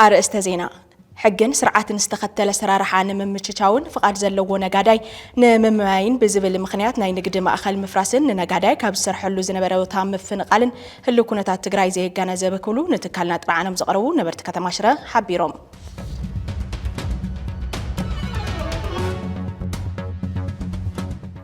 ኣርእስተ ዜና። ሕግን ስርዓትን ዝተኸተለ ኣሰራርሓ ንምምችቻውን ፍቓድ ዘለዎ ነጋዳይ ንምምያይን ብዝብል ምኽንያት ናይ ንግዲ ማእኸል ምፍራስን ንነጋዳይ ካብ ዝሰርሐሉ ዝነበረ ቦታ ምፍንቓልን ህልው ኩነታት ትግራይ ዘየጋናዘበ ክብሉ ንትካልና ጥርዓኖም ዘቕረቡ ነበርቲ ከተማ ሽረ ሓቢሮም።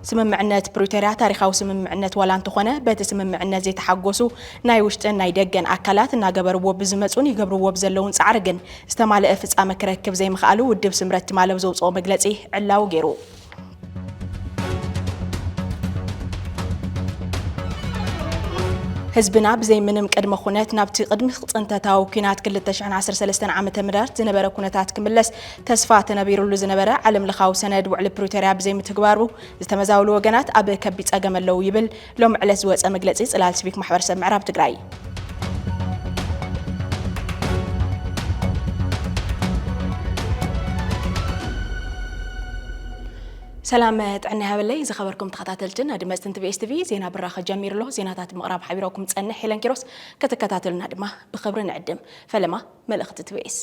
ስምምዕነት ፕሪቶርያ ታሪኻዊ ስምምዕነት ዋላ እንተኾነ፣ በቲ ስምምዕነት ዘይተሓጎሱ ናይ ውሽጥን ናይ ደገን ኣካላት እናገበርዎ ብዝመጹን ይገብርዎ ብዘለውን ጻዕሪ ግን ዝተማልአ ፍጻመ ክረክብ ዘይምኽኣሉ ውድብ ስምረት ትማሊ ኣብ ዘውጽኦ መግለጺ ዕላዊ ገይሩ። ህዝብና ብዘይ ምንም ቅድመ ኩነት ናብቲ ቅድሚ ጽንተታዊ ኲናት ክልተ ሽሕን ዓሰርተ ሰለስተን ዓመተ ምህረት ዝነበረ ኩነታት ክምለስ ተስፋ ተነቢሩሉ ዝነበረ ዓለም ለኻዊ ሰነድ ውዕሊ ፕሪቶርያ ብዘይምትግባሩ ዝተመዛበሉ ወገናት ኣብ ከቢድ ጸገም ኣለዉ ይብል ሎም ዕለት ዝወጸ መግለጺ ጽላል ሲቪክ ማሕበረሰብ ምዕራብ ትግራይ። ሰላም ጥዕና ይሃበለይ ዝኸበርኩም ተኸታተልትን ኣድመፅትን ቲቢኤስ ቲቪ። ዜና ብራኸ ጀሚሩ ኣሎ። ዜናታት ምቕራብ ሓቢረኩም ፀንሕ ሄለን ኪሮስ። ከተከታተሉና ድማ ብኽብሪ ንዕድም። ፈለማ መልእኽቲ ቲቢኤስ።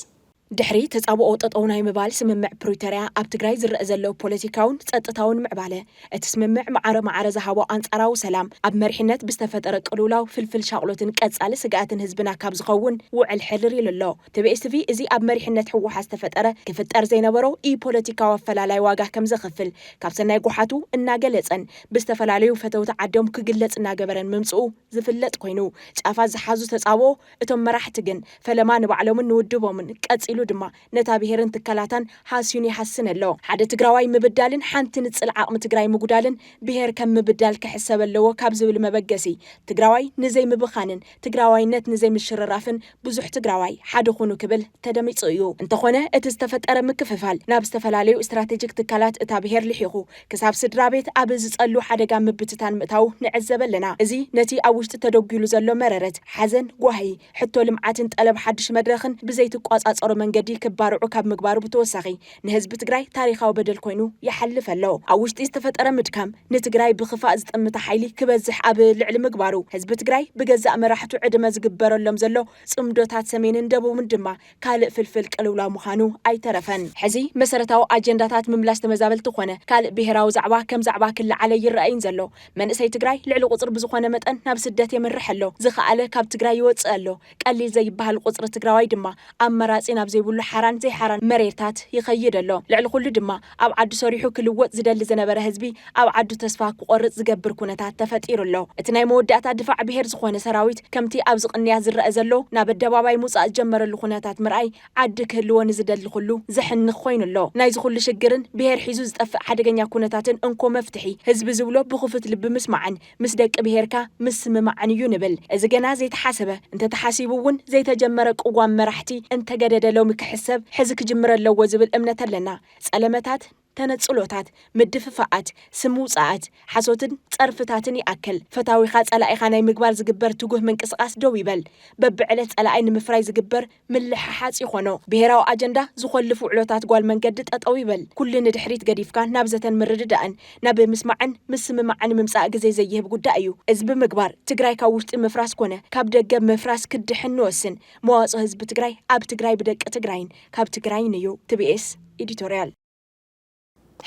ድሕሪ ተጻብኦ ጠጠው ናይ ምባል ስምምዕ ፕሪቶርያ ኣብ ትግራይ ዝረአ ዘሎ ፖለቲካውን ጸጥታውን ምዕባለ፣ እቲ ስምምዕ ማዕረ ማዕረ ዝሃቦ ኣንጻራዊ ሰላም ኣብ መሪሕነት ብዝተፈጠረ ቅልውላው ፍልፍል ሻቕሎትን ቀጻሊ ስግኣትን ህዝብና ካብ ዝኸውን ውዕል ሕርር ኢሉ ኣሎ። ቲቢኤስ ቲቪ እዚ ኣብ መሪሕነት ህወሓት ዝተፈጠረ ክፍጠር ዘይነበሮ ኢ ፖለቲካዊ ኣፈላላይ ዋጋ ከም ዘኽፍል ካብ ሰናይ ጓሓቱ እናገለጸን ብዝተፈላለዩ ፈተውቲ ዓዶም ክግለጽ እናገበረን ምምጽኡ ዝፍለጥ ኮይኑ፣ ጫፋት ዝሓዙ ተጻብኦ እቶም መራሕቲ ግን ፈለማ ንባዕሎምን ንውድቦምን ቀጺሉ ድማ ነታ ብሄርን ትካላታን ሃስዩን ይሃስን ኣሎ። ሓደ ትግራዋይ ምብዳልን ሓንቲ ንጽል ዓቕሚ ትግራይ ምጉዳልን ብሄር ከም ምብዳል ክሕሰብ ኣለዎ ካብ ዝብል መበገሲ ትግራዋይ ንዘይምብኻንን ትግራዋይነት ንዘይምሽርራፍን ብዙሕ ትግራዋይ ሓደ ኩኑ ክብል ተደሚጹ እዩ። እንተኾነ እቲ ዝተፈጠረ ምክፍፋል ናብ ዝተፈላለዩ ስትራቴጂክ ትካላት እታ ብሄር ልሒኹ ክሳብ ስድራ ቤት ኣብ ዝጸሉ ሓደጋ ምብትታን ምእታው ንዕዘብ ኣለና። እዚ ነቲ ኣብ ውሽጢ ተደጒሉ ዘሎ መረረት፣ ሓዘን፣ ጓሂ፣ ሕቶ ልምዓትን ጠለብ ሓድሽ መድረኽን ብዘይትቋጻጸሮ መንገዲ ክባርዑ ካብ ምግባሩ ብተወሳኺ ንህዝቢ ትግራይ ታሪኻዊ በደል ኮይኑ ይሓልፍ ኣሎ። ኣብ ውሽጢ ዝተፈጠረ ምድካም ንትግራይ ብኽፋእ ዝጥምታ ሓይሊ ክበዝሕ ኣብ ልዕሊ ምግባሩ ህዝቢ ትግራይ ብገዛእ መራሕቱ ዕድመ ዝግበረሎም ዘሎ ጽምዶታት ሰሜንን ደቡብን ድማ ካልእ ፍልፍል ቅልውላው ምዃኑ ኣይተረፈን። ሕዚ መሰረታዊ ኣጀንዳታት ምምላስ ተመዛበልቲ ኮነ ካልእ ብሄራዊ ዛዕባ ከም ዛዕባ ክለዓል ኣይረኣይን ዘሎ። መንእሰይ ትግራይ ልዕሊ ቁፅሪ ብዝኾነ መጠን ናብ ስደት የምርሕ ኣሎ። ዝኸኣለ ካብ ትግራይ ይወፅእ ኣሎ። ቀሊል ዘይበሃል ቁፅሪ ትግራዋይ ድማ ኣማራፂ ናብ ዘይብሉ ሓራን ዘይሓራን መሬታት ይኸይድ ኣሎ። ልዕሊ ኩሉ ድማ ኣብ ዓዱ ሰሪሑ ክልወጥ ዝደሊ ዝነበረ ህዝቢ ኣብ ዓዱ ተስፋ ክቆርጽ ዝገብር ኩነታት ተፈጢሩ ኣሎ። እቲ ናይ መወዳእታ ድፋዕ ብሄር ዝኾነ ሰራዊት ከምቲ ኣብዚ ቅንያት ዝረአ ዘሎ ናብ ኣደባባይ ምውጻእ ዝጀመረሉ ኩነታት ምርኣይ ዓዲ ክህልዎ ንዝደሊ ኩሉ ዘሕንኽ ኮይኑ ኣሎ። ናይዚ ኩሉ ሽግርን ብሄር ሒዙ ዝጠፍእ ሓደገኛ ኩነታትን እንኮ መፍትሒ ህዝቢ ዝብሎ ብኽፉት ልቢ ምስማዕን ምስ ደቂ ብሄርካ ምስምማዕን እዩ ንብል። እዚ ገና ዘይተሓሰበ እንተተሓሲቡ እውን ዘይተጀመረ ቅዋም መራሕቲ እንተገደደ ሎሚ ክሕሰብ ሕዚ ክጅምር ኣለዎ ዝብል እምነት ኣለና። ጸለመታት፣ ተነጽሎታት፣ ምድፍፋኣት፣ ስም ውጽኣት፣ ሓሶትን ጸርፍታትን ይኣክል። ፈታዊኻ ጸላኢኻ ናይ ምግባር ዝግበር ትጉህ ምንቅስቓስ ደው ይበል። በብዕለት ጸላኣይ ንምፍራይ ዝግበር ምልሕሓጽ ይኾኖ። ብሄራዊ ኣጀንዳ ዝኾልፍ ውዕሎታት ጓል መንገዲ ጠጠው ይበል። ኩሉ ንድሕሪት ገዲፍካ ናብ ዘተን ምርድዳእን ናብ ምስማዕን ምስምማዕን ምምጻእ ግዜ ዘይህብ ጉዳይ እዩ። እዚ ብምግባር ትግራይ ካብ ውሽጢ ምፍራስ ኮነ ካብ ደገ ምፍራስ ክድሕን ንወስን። መዋጽኦ ህዝቢ ትግራይ ኣብ ትግራይ ብደቂ ትግራይን ካብ ትግራይን እዩ። ቲቢኤስ ኤዲቶርያል።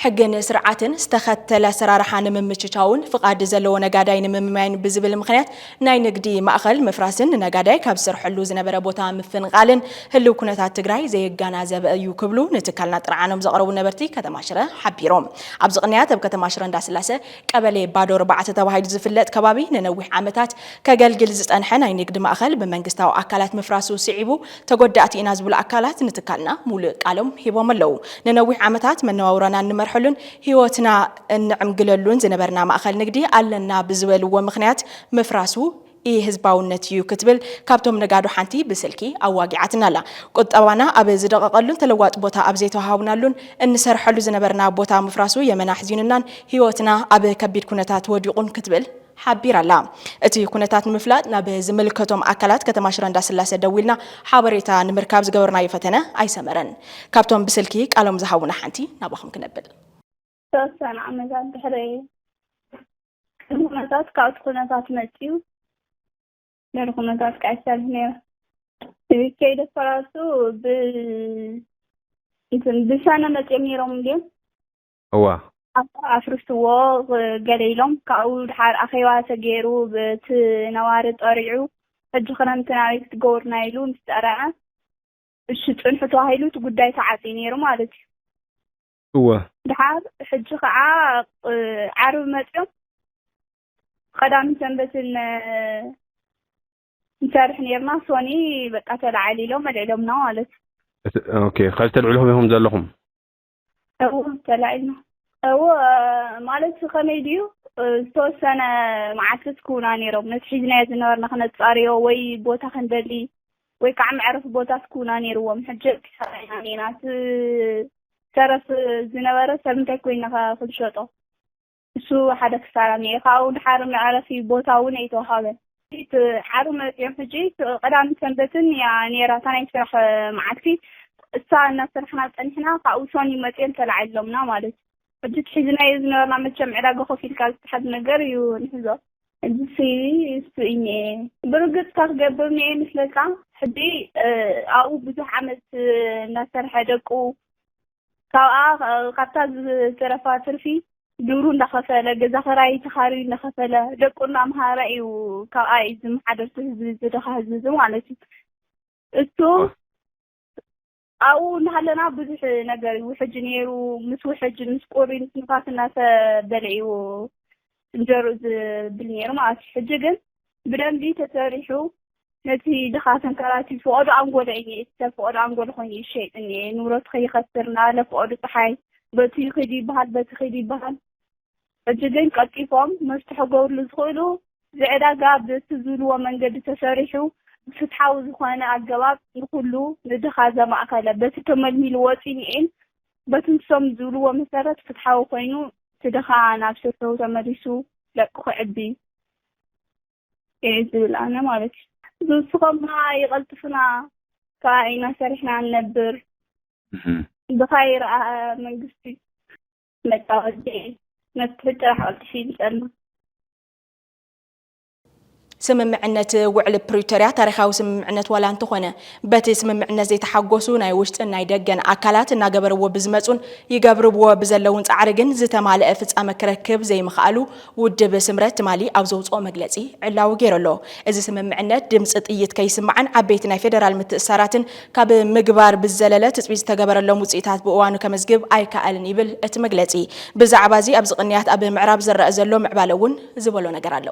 ሕግን ስርዓትን ዝተኸተለ ኣሰራርሓ ንምምችቻውን ፍቓድ ዘለዎ ነጋዳይ ንምምያይን ብዝብል ምኽንያት ናይ ንግዲ ማእኸል ምፍራስን ንነጋዳይ ካብ ዝሰርሐሉ ዝነበረ ቦታ ምፍንቓልን ህልው ኩነታት ትግራይ ዘየጋናዘበ እዩ ክብሉ ንትካልና ጥርዓኖም ዘቕረቡ ነበርቲ ከተማ ሽረ ሓቢሮም። ኣብዚ ቅንያት ኣብ ከተማ ሽረ እንዳስላሰ ቀበሌ ባዶ ኣርባዕተ ተባሂሉ ዝፍለጥ ከባቢ ንነዊሕ ዓመታት ከገልግል ዝጸንሐ ናይ ንግዲ ማእኸል ብመንግስታዊ ኣካላት ምፍራሱ ስዒቡ ተጎዳእቲ ኢና ዝብሉ ኣካላት ንትካልና ሙሉእ ቃሎም ሂቦም ኣለዉ። ንነዊሕ ዓመታት መነባብሮና እንመርሐሉን ህይወትና እንዕንግለሉን ዝነበርና ማእኸል ንግዲ ኣለና ብዝበልዎ ምኽንያት ምፍራሱ ኢ ህዝባውነት እዩ ክትብል ካብቶም ነጋዶ ሓንቲ ብስልኪ ኣዋጊዓትና ኣላ። ቁጠባና ኣብ ዝደቐቐሉን ተለዋጢ ቦታ ኣብ ዘይተዋሃብናሉን እንሰርሐሉ ዝነበርና ቦታ ምፍራሱ የመና ኣሕዚኑናን ህይወትና ኣብ ከቢድ ኩነታት ወዲቑን ክትብል ሓቢራ ኣላ። እቲ ኩነታት ንምፍላጥ ናብ ዝምልከቶም ኣካላት ከተማ ሽረ እንዳስላሰ ደዊልና ሓበሬታ ንምርካብ ዝገበርናዮ ፈተነ ኣይሰመረን። ካብቶም ብስልኪ ቃሎም ዝሃቡና ሓንቲ ናባኹም ክነብል። ዝተወሰነ ዓመታት ድሕሪ ቅድሚ ኩነታት ካብቲ ኩነታት መፂኡ ድሕሪ ኩነታት ክዕሰብ ነይሩ። ከይደ ፈራሱ ብ እንትን ብሳነ መፅኦም ነይሮም እንዲዮም። እዋ ኣፍርስትዎ ገለ ኢሎም። ካብኡ ድሓር ኣኼባ ተገይሩ፣ ብቲ ነዋሪ ጠሪዑ፣ ሕጂ ክረምቲ ናበይ ክትገብሩና ኢሉ ምስ ጠረዐ፣ እሺ ፅንሑ ተባሂሉ እቲ ጉዳይ ተዓፅዩ ነይሩ ማለት እዩ። እወ ድሓር ሕጂ ከዓ ዓርቢ መፅኦም ቀዳምን ሰንበትን ንሰርሕ ነርና። ሶኒ በቃ ተላዓል ኢሎም ኣልዒሎምና ማለት እዩ። ኦኬ። ከዚ ተልዕልኹም ኢኹም ዘለኹም? እዎ ተላዒልና። እዎ ማለት ከመይ ድዩ፣ ዝተወሰነ መዓልቲ ትክውና ነይሮም። ነቲ ሒዝናዮ ዝነበርና ክነፃርዮ ወይ ቦታ ክንደሊ ወይ ከዓ መዕረፊ ቦታ ትክውና ነይርዎም። ሕጂ ኪሳራ ኢና ኔና። እቲ ተረፍ ዝነበረ ሰብ እንታይ ኮይና ክንሸጦ? እሱ ሓደ ክሳራ ነይሩ። ካብኡ ድሓር መዕረፊ ቦታ እውን ኣይተዋሃበን። እቲ ዓርቢ መፂኦም ሕጂ እቲ ቀዳምን ሰንበትን እያ ነይራ እታ ናይ ስራሕ መዓልቲ። እሳ እናሰርሕና ፀኒሕና ካብኡ ሶኒ መፂኦም ተላዒሎምና ማለት እዩ። ሕጂ እቲ ሒዝናዮ ዝነበርና መቸም ዕዳጋ ኮፍ ኢልካ ዝትሓዝ ነገር እዩ ንሕዞ። እዚ እሱ እየ ብርግፅ ካብ ክገብር እየ ምስለካ ሕጂ ኣብኡ ብዙሕ ዓመት እናሰርሐ ደቁ ካብኣ ካብታ ዝተረፋ ትርፊ ግብሩ እንዳኸፈለ ገዛ ኸራይ ተኻርዩ እንዳኸፈለ ደቁ እንዳምሃረ እዩ። ካብኣ እዩ ዝመሓደር ህዝቢ ዝደኻ ህዝቢ እዚ ማለት እዩ። እሱ ኣብኡ እንዳሃለና ብዙሕ ነገር ይውሕጅ ነይሩ። ምስ ውሕጅ ምስ ቁሪ ምስ ንፋስ እናተበለ እዩ እንጀሩ ዝብል ነይሩ ማለት እዩ። ሕጂ ግን ብደንቢ ተሰሪሑ ነቲ ድኻ ተንከራቲቱ ፈቐዶ ኣንጎሎ እዩ፣ ሰብ ፈቐዶ ኣንጎሎ ኮይኑ ይሸይጥ እኒኤ። ንብረቱ ከይኸስር እናበለ ፈቐዶ ፀሓይ በቲ ኺድ ይበሃል በቲ ኺድ ይበሃል። ሕጂ ግን ቀልጢፎም መፍትሒ ክገብርሉ ዝኽእሉ ዝዕዳጋ በቲ ዝብልዎ መንገዲ ተሰሪሑ ብፍትሓዊ ዝኾነ ኣገባብ ንኩሉ ንድኻ ዘማእከለ በቲ ተመልሚሉ ወፂ እኒኤን በቲ ንሶም ዝብልዎ መሰረት ፍትሓዊ ኮይኑ እቲ ድኻ ናብ ሰተው ተመሊሱ ደቁ ክዕቢ እየ ዝብል ኣነ ማለት እዩ። ዝውስኾምና ይቐልጥፉና ከዓ ኢና ሰሪሕና ንነብር። ብኻ ይረኣ መንግስቲ መጫወቲ መፍትሒ ጥራሕ ቀልጥፊ ይምፀልና። ስምምዕነት ውዕል ፕሪቶርያ ታሪኻዊ ስምምዕነት ዋላ እንተኾነ በቲ ስምምዕነት ዘይተሓጎሱ ናይ ውሽጥን ናይ ደገን ኣካላት እናገበርዎ ብዝመፁን ይገብርዎ ብዘለውን ፃዕሪ ግን ዝተማልአ ፍፃመ ክረክብ ዘይምኽኣሉ ውድብ ስምረት ትማሊ ኣብ ዘውፅኦ መግለፂ ዕላዊ ገይሩ ኣሎ። እዚ ስምምዕነት ድምፂ ጥይት ከይስማዕን ዓበይቲ ናይ ፌደራል ምትእስሳራትን ካብ ምግባር ብዝዘለለ ትፅቢት ዝተገበረሎም ውፅኢታት ብእዋኑ ከመዝግብ ኣይከኣልን ይብል እቲ መግለፂ። ብዛዕባ እዚ ኣብዚ ቅንያት ኣብ ምዕራብ ዝረአ ዘሎ ምዕባለ እውን ዝበሎ ነገር ኣሎ።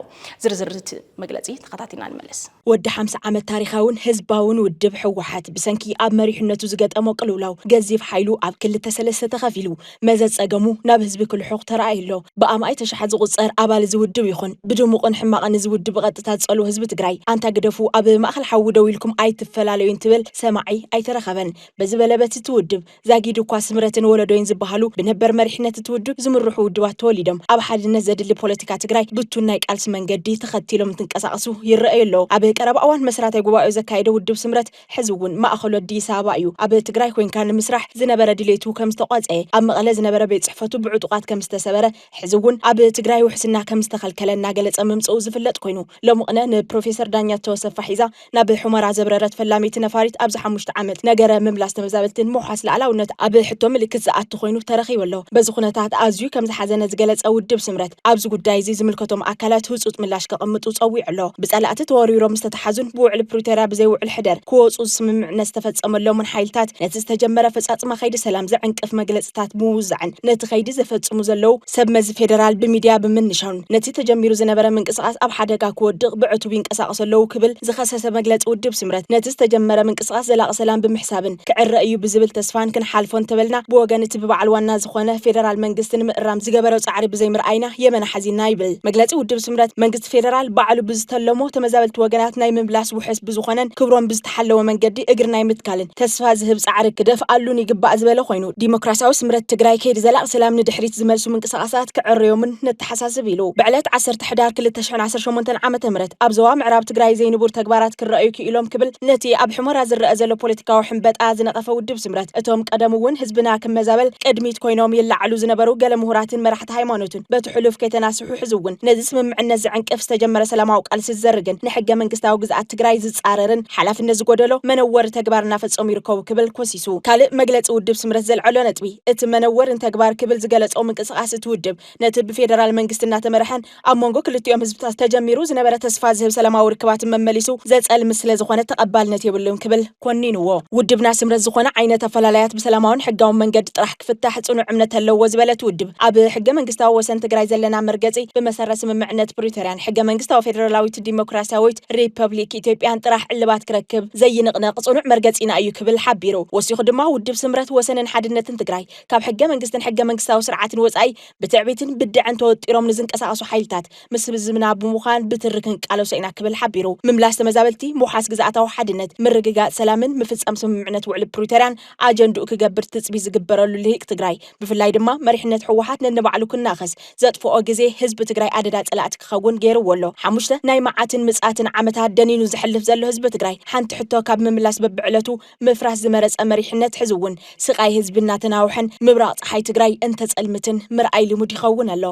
ዝርዝር እቲ መግለፂ ተኸታቲልና ንመለስ። ወዲ ሓምሳ ዓመት ታሪኻውን ህዝባውን ውድብ ህወሓት ብሰንኪ ኣብ መሪሕነቱ ዝገጠሞ ቅልውላው ገዚፍ ሓይሉ ኣብ ክልተ ሰለስተ ተኸፊሉ መዘዝ ጸገሙ ናብ ህዝቢ ክልሑኽ ተራእዩ ኣሎ። ብኣማኢት ኣሽሓት ዝቑጸር ኣባል እዚ ውድብ ይኹን ብድሙቕን ሕማቕን እዚ ውድብ ብቐጥታ ዝጸልዎ ህዝቢ ትግራይ ኣንታ ግደፉ ኣብ ማእኸል ሓዊ ደው ኢልኩም ኣይትፈላለዩን ትብል ሰማዒ ኣይተረኸበን። በዚ በለ በቲ እቲ ውድብ ዛጊድ እኳ ስምረትን ወለዶይን ዝበሃሉ ብነበር መሪሕነት እቲ ውድብ ዝምርሑ ውድባት ተወሊዶም ኣብ ሓድነት ዘድሊ ፖለቲካ ትግራይ ብቱን ናይ ቃልሲ መንገዲ ተኸቲሎም እንትንቀሳቐሱ ይረኣዩ ኣለዉ። ኣብ ቀረባ እዋን መስራታይ ጉባኤኡ ዘካየደ ውድብ ስምረት ሕዚ እውን ማእኸሉ ኣዲስ ኣበባ እዩ። ኣብ ትግራይ ኮይንካ ንምስራሕ ዝነበረ ድሌቱ ከም ዝተቋፀየ፣ ኣብ መቐለ ዝነበረ ቤት ፅሕፈቱ ብዕጡቓት ከም ዝተሰበረ፣ ሕዚ እውን ኣብ ትግራይ ውሕስና ከም ዝተኸልከለ እናገለፀ ምምፅኡ ዝፍለጥ ኮይኑ፣ ሎሚ ቅነ ንፕሮፌሰር ዳኛቸው ኣሰፋ ሒዛ ናብ ሑመራ ዘብረረት ፈላሚት ነፋሪት ኣብዚ ሓሙሽተ ዓመት ነገረ ምምላስ ተመዛበልትን ምውሓስ ሉዓላውነት ኣብ ሕቶ ምልክት ዝኣቱ ኮይኑ ተረኺቡ ኣሎ። በዚ ኩነታት ኣዝዩ ከም ዝሓዘነ ዝገለፀ ውድብ ስምረት ኣብዚ ጉዳይ እዚ ዝምልከቶም ኣካላት ህፁፅ ምላሽ ከቐምጡ ፀዊዑ ኣሎ። ብፀላእቲ ተወሪሮም ዝተተሓዙን ብውዕል ፕሪቶርያ ብዘይ ውዕል ሕደር ክወፁ ስምምዕነት ዝተፈፀመሎምን ሓይልታት ነቲ ዝተጀመረ ኣፈፃፅማ ከይዲ ሰላም ዘዕንቅፍ መግለፅታት ብምውዛዕን ነቲ ከይዲ ዘፈፅሙ ዘለዉ ሰብ መዚ ፌደራል ብሚድያ ብምንሻውን ነቲ ተጀሚሩ ዝነበረ ምንቅስቓስ ኣብ ሓደጋ ክወድቕ ብዕቱብ ይንቀሳቐሱ ኣለዉ ክብል ዝኸሰሰ መግለፂ ውድብ ስምረት ነቲ ዝተጀመረ ምንቅስቓስ ዘላቒ ሰላም ብምሕሳብን ክዕረ እዩ ብዝብል ተስፋን ክንሓልፎ እንተበልና ብወገን እቲ ብበዓል ዋና ዝኾነ ፌደራል መንግስቲ ንምእራም ዝገበሮ ፃዕሪ ብዘይምርኣይና የመና ሓዚንና ይብል። መግለፂ ውድብ ስምረት መንግስቲ ፌደራል ባዕሉ ብዝተለሞ ተመዛበልቲ ወገናት ናይ ምምላስ ውሕስ ብዝኾነን ክብሮም ብዝተሓለወ መንገዲ እግሪ ናይ ምትካልን ተስፋ ዝህብ ጻዕሪ ክደፍኣሉን ይግባእ ዝበለ ኮይኑ፣ ዲሞክራሲያዊ ስምረት ትግራይ ከይዲ ዘላቂ ሰላም ንድሕሪት ዝመልሱ ምንቅስቃሳት ክዕረዮምን ነተሓሳስብ ኢሉ። ብዕለት ዓሰርተ ሕዳር ክልተ ሽሕን ዓሰርተ ሸሞንተን ዓመተ ምህረት ኣብ ዞባ ምዕራብ ትግራይ ዘይንቡር ተግባራት ክረኣዩ ክኢሎም ክብል ነቲ ኣብ ሑመራ ዝረኣ ዘሎ ፖለቲካዊ ሕንበጣ ዝነቐፈ ውድብ ስምረት፣ እቶም ቀደም እውን ህዝብና ክመዛበል ቅድሚት ኮይኖም ይለዓሉ ዝነበሩ ገለ ምሁራትን መራሕቲ ሃይማኖትን በቲ ሕሉፍ ከይተናስሑ ሕዚ እውን ነዚ ስምምዕነት ዝዕንቅፍ ዝተጀመረ ሰላማዊ ቃልሲ ዝዘርግን ንሕገ መንግስታዊ ግዝኣት ትግራይ ዝጻረርን ሓላፍነት ዝጎደሎ መነወሪ ተግባር እናፈጸሙ ይርከቡ ክብል ኮሲሱ። ካልእ መግለጺ ውድብ ስምረት ዘልዐሎ ነጥቢ፣ እቲ መነወሪ ንተግባር ክብል ዝገለጾ ምንቅስቓስ እቲ ውድብ፣ ነቲ ብፌደራል መንግስቲ እናተመርሐን ኣብ መንጎ ክልቲኦም ህዝብታት ተጀሚሩ ዝነበረ ተስፋ ዝህብ ሰላማዊ ርክባት መመሊሱ ዘጸልም ስለ ዝኾነ ተቐባልነት የብሉን ክብል ኮኒንዎ። ውድብና ስምረት ዝኾነ ዓይነት ኣፈላላያት ብሰላማውን ሕጋውን መንገዲ ጥራሕ ክፍታሕ ጽኑዕ እምነት ኣለዎ ዝበለ እቲ ውድብ፣ ኣብ ሕገ መንግስታዊ ወሰን ትግራይ ዘለና መርገጺ ብመሰረት ስምምዕነት ፕሪቶርያን ሕገ መንግስታዊ ፌደራላዊት ዲሞክራሲያዊት ሪፐብሊክ ኢትዮጵያን ጥራሕ ዕልባት ክረክብ ዘይንቕነቕ ጽኑዕ መርገጺና እዩ ክብል ሓቢሩ። ወሲኹ ድማ ውድብ ስምረት ወሰንን ሓድነትን ትግራይ ካብ ሕገ መንግስትን ሕገ መንግስታዊ ስርዓትን ወጻኢ ብትዕቢትን ብድዐን ተወጢሮም ንዝንቀሳቐሱ ሓይልታት ምስ ህዝብና ብምዃን ብትሪ ክንቃለሶ ኢና ክብል ሓቢሩ። ምምላስ ተመዛበልቲ፣ ምውሓስ ግዝኣታዊ ሓድነት፣ ምርግጋጽ ሰላምን ምፍጻም ስምምዕነት ውዕል ፕሪቶርያን ኣጀንድኡ ክገብር ትጽቢት ዝግበረሉ ልሂቅ ትግራይ፣ ብፍላይ ድማ መሪሕነት ህወሓት ነንባዕሉ ክናኸስ ዘጥፍኦ ግዜ ህዝቢ ትግራይ ኣደዳ ጸላእቲ ክኸውን ገይርዎ ኣሎ። ሓሙሽተ ናይ መዓትን ምጽኣትን ዓመታት ደኒኑ ዝሕልፍ ዘሎ ህዝቢ ትግራይ ሓንቲ ሕቶ ካብ ምምላስ በብዕለቱ ምፍራስ ዝመረጸ መሪሕነት ሕዚ እውን ስቓይ ህዝቢ እናተናውሐን ምብራቕ ጸሓይ ትግራይ እንተጸልምትን ምርኣይ ልሙድ ይኸውን ኣሎ።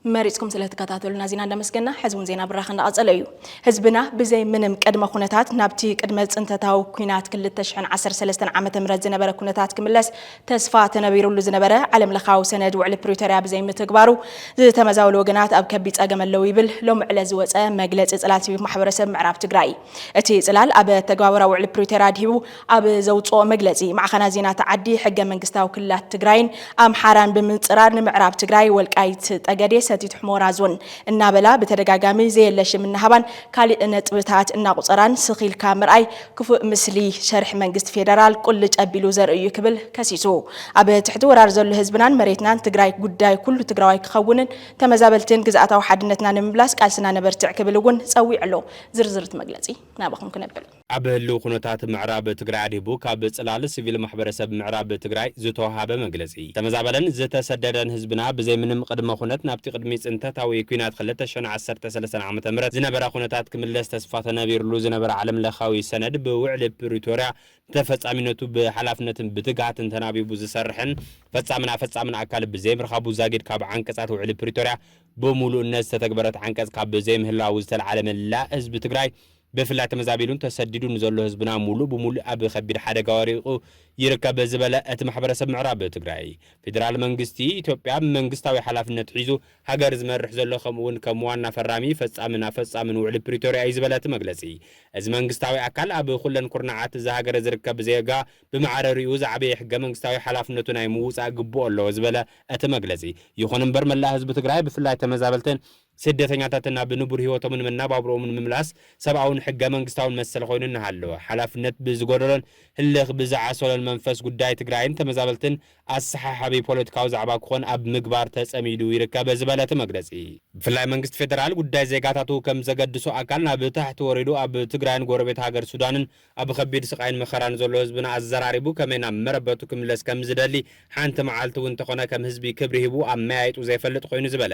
መሪጽኩም ስለ ትከታተሉና ዜና እንዳመስገና፣ ሕዚ እውን ዜና ብራኸ እንዳቐጸለ እዩ። ህዝብና ብዘይ ምንም ቅድመ ኩነታት ናብቲ ቅድመ ጽንተታዊ ኲናት ክልተ ሽሕን ዓሰርተ ሰለስተን ዓመተ ምህረት ዝነበረ ኩነታት ክምለስ ተስፋ ተነቢሩሉ ዝነበረ ዓለም ለኻዊ ሰነድ ውዕሊ ፕሪቶርያ ብዘይ ምትግባሩ ዝተመዛበሉ ወገናት ኣብ ከቢድ ጸገም ኣለዉ ይብል ሎሚ ዕለት ዝወጸ መግለጺ ጽላል ሲቪክ ማሕበረሰብ ምዕራብ ትግራይ። እቲ ጽላል ኣብ ተግባብራ ውዕሊ ፕሪቶርያ ኣድሂቡ ኣብ ዘውጽኦ መግለጺ፣ ማዕኸናት ዜና እቲ ዓዲ ሕገ መንግስታዊ ክልላት ትግራይን ኣምሓራን ብምንጽራር ንምዕራብ ትግራይ ወልቃይት ጠገዴ ሰቲት ሑመራ ዞን እናበላ ብተደጋጋሚ ዘየለ ሽም እናሃባን ካልእ ነጥብታት እናቑጸራን ስኺልካ ምርኣይ ክፉእ ምስሊ ሸርሒ መንግስቲ ፌደራል ቁልጭ ኣቢሉ ዘርኢ እዩ ክብል ከሲሱ። ኣብ ትሕቲ ወራር ዘሎ ህዝብናን መሬትናን ትግራይ ጉዳይ ኩሉ ትግራዋይ ክኸውንን ተመዛበልትን ግዝኣታዊ ሓድነትና ንምምላስ ቃልስና ነበርትዕ ክብል እውን ጸዊዑ ኣሎ። ዝርዝር እቲ መግለጺ ናባኹም ክነብል። ኣብ ህልው ኩነታት ምዕራብ ትግራይ ኣድሂቡ ካብ ጽላል ሲቪል ማሕበረሰብ ምዕራብ ትግራይ ዝተወሃበ መግለጺ፣ ዝተመዛበለን ዝተሰደደን ህዝብና ብዘይ ምንም ቅድመ ኩነት ናብቲ ቅድሚ ጽንተታዊ ኲናት ክልተ ሽሕን ዓሰርተ ሰለስተን ዓመተ ምህረት ዝነበረ ኩነታት ክምለስ ተስፋ ተነቢርሉ ዝነበረ ዓለም ለኻዊ ሰነድ ብውዕሊ ፕሪቶርያ ተፈጻሚነቱ ብሓላፍነትን ብትግሃትን ተናቢቡ ዝሰርሕን ፈጻምን ኣፈጻምን ኣካል ብዘይ ምርኻቡ ዛጊድ ካብ ዓንቀጻት ውዕሊ ፕሪቶርያ ብምሉእነት ዝተተግበረት ዓንቀጽ ካብ ብዘይ ምህላው ዝተልዓለ መላእ ህዝቢ ትግራይ ብፍላይ ተመዛቢሉን ተሰዲዱን ዘሎ ህዝብና ሙሉእ ብሙሉእ ኣብ ከቢድ ሓደጋ ወሪቑ ይርከብ ዝበለ እቲ ማሕበረሰብ ምዕራብ ትግራይ፣ ፌደራል መንግስቲ ኢትዮጵያ መንግስታዊ ሓላፍነት ሒዙ ሃገር ዝመርሕ ዘሎ ከምኡ እውን ከም ዋና ፈራሚ ፈጻምን ኣፈጻምን ውዕሊ ፕሪቶርያ እዩ ዝበለ እቲ መግለጺ፣ እዚ መንግስታዊ ኣካል ኣብ ኩለን ኩርናዓት እዛ ሃገር ዝርከብ ዜጋ ብማዕረ ሪኡ ዝዓበየ ሕገ መንግስታዊ ሓላፍነቱ ናይ ምውጻእ ግቡእ ኣለዎ ዝበለ እቲ መግለጺ፣ ይኹን እምበር መላእ ህዝቢ ትግራይ ብፍላይ ተመዛበልትን ስደተኛታትን ናብ ንቡር ህይወቶምን መናባብሮኦምን ምምላስ ሰብኣውን ሕገ መንግስታውን መሰል ኮይኑ እናሃለወ፣ ሓላፍነት ብዝጎደሎን ህልኽ ብዝዓሰሎን መንፈስ ጉዳይ ትግራይን ተመዛበልትን ኣሰሓሓቢ ፖለቲካዊ ዛዕባ ክኾን ኣብ ምግባር ተጸሚዱ ይርከብ ዝበለ እቲ መግለጺ፣ ብፍላይ መንግስቲ ፌደራል ጉዳይ ዜጋታቱ ከም ዘገድሶ ኣካል ናብ ታሕቲ ወሪዱ ኣብ ትግራይን ጎረቤት ሃገር ሱዳንን ኣብ ከቢድ ስቓይን መኸራን ዘሎ ህዝብና ኣዘራሪቡ ከመይ ናብ መረበቱ ክምለስ ከም ዝደሊ፣ ሓንቲ መዓልቲ እውን እንተኾነ ከም ህዝቢ ክብሪ ሂቡ ኣመያይጡ ዘይፈልጥ ኮይኑ ዝበለ፣